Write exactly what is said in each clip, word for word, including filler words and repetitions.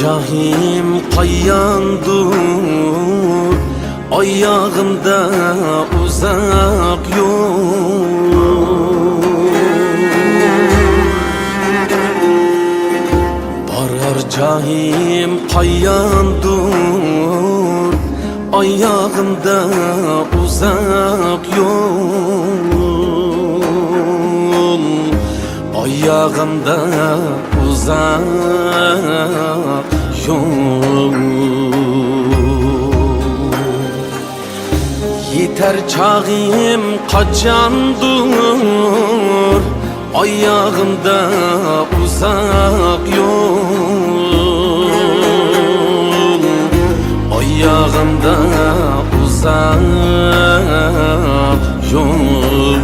جايىم قاياندۇر، ئاياغىمدا ئۇزاق يول. بارار جايىم قاياندۇر، ئاياغىمدا ئۇزاق يول. ئاياغىمدا ئۇزاق يول. يېتەر چاغىم قاچاندۇر، ئاياغىمدا ئۇزاق يول. ئاياغىمدا ئۇزاق يول.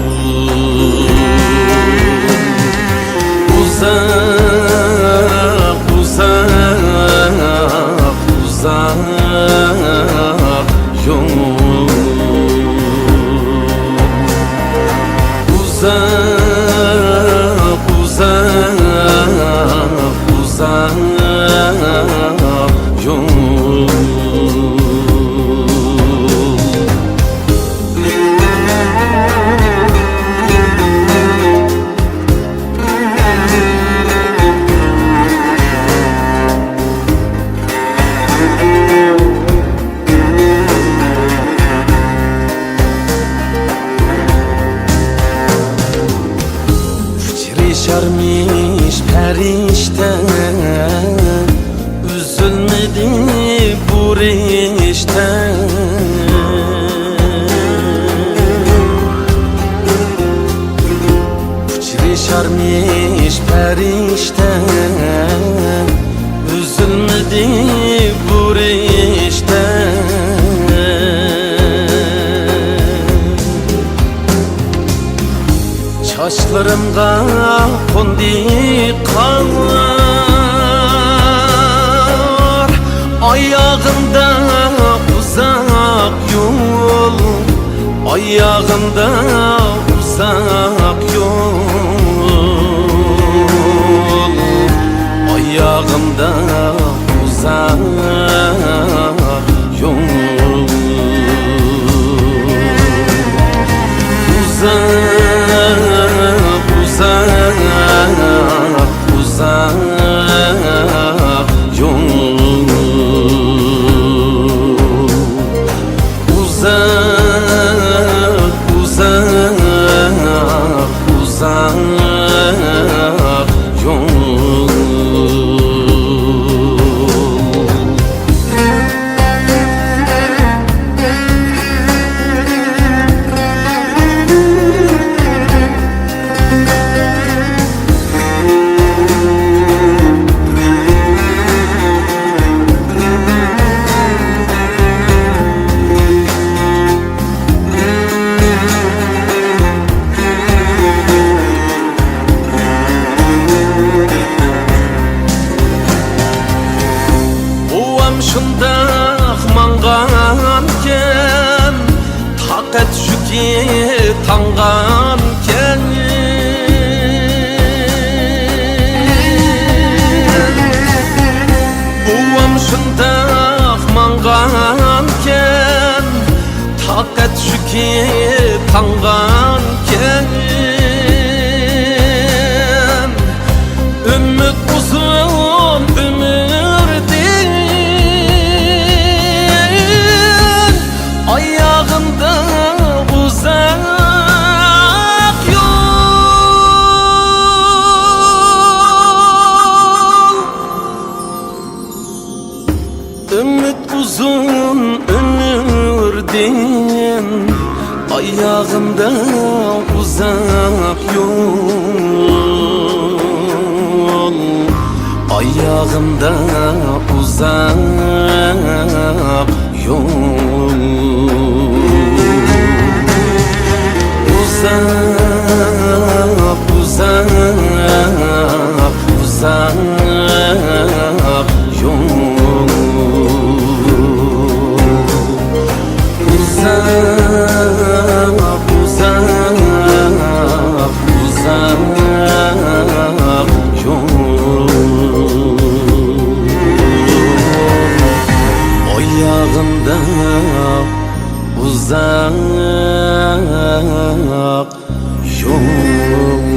ئۇزاق، ئۇزاق، ئۇزاق يول. ئۇزاق، ئۇزاق، ئۇزاق يول. ئۇچرىشارمىش پەرىشتە، ئۈزۈلمىدى بۇ رىشتە. ئۇچرىشارمىش پەرىشتە، ئۈزۈلمىدى بۇ رىشتە. چاچلىرىمغا قوندى قار، ئاياغىمدا ئۇزاق يول، ئاياغىمدا ئۇزاق يول، ئاياغىمدا ئۇزاق يول. ئۇزاق، ئۇزاق، ئۇزاق يول. ئۇزاق، ئۇزاق، ئۇزاق يول. بوۋام شۇنداق ماڭغانكەن، تاقەت شۇكى تاڭغانكەن. بوۋام شۇنداق ماڭغانكەن، تاقەت شۇكى تاڭغانكەن. ئۈمىد ئۇزۇن ئۆمۈردىن، ئاياغىمدا ئۇزاق يول. ئۈمىد ئۇزۇن ئۆمۈردىن، ئاياغىمدا ئۇزاق يول، ئاياغىمدا ئۇزاق يول. ئۇزاق، ئۇزاق، ئۇزاق يول. ئۇزاق، ئۇزاق، ئۇزاق يول. ئۇزاق يول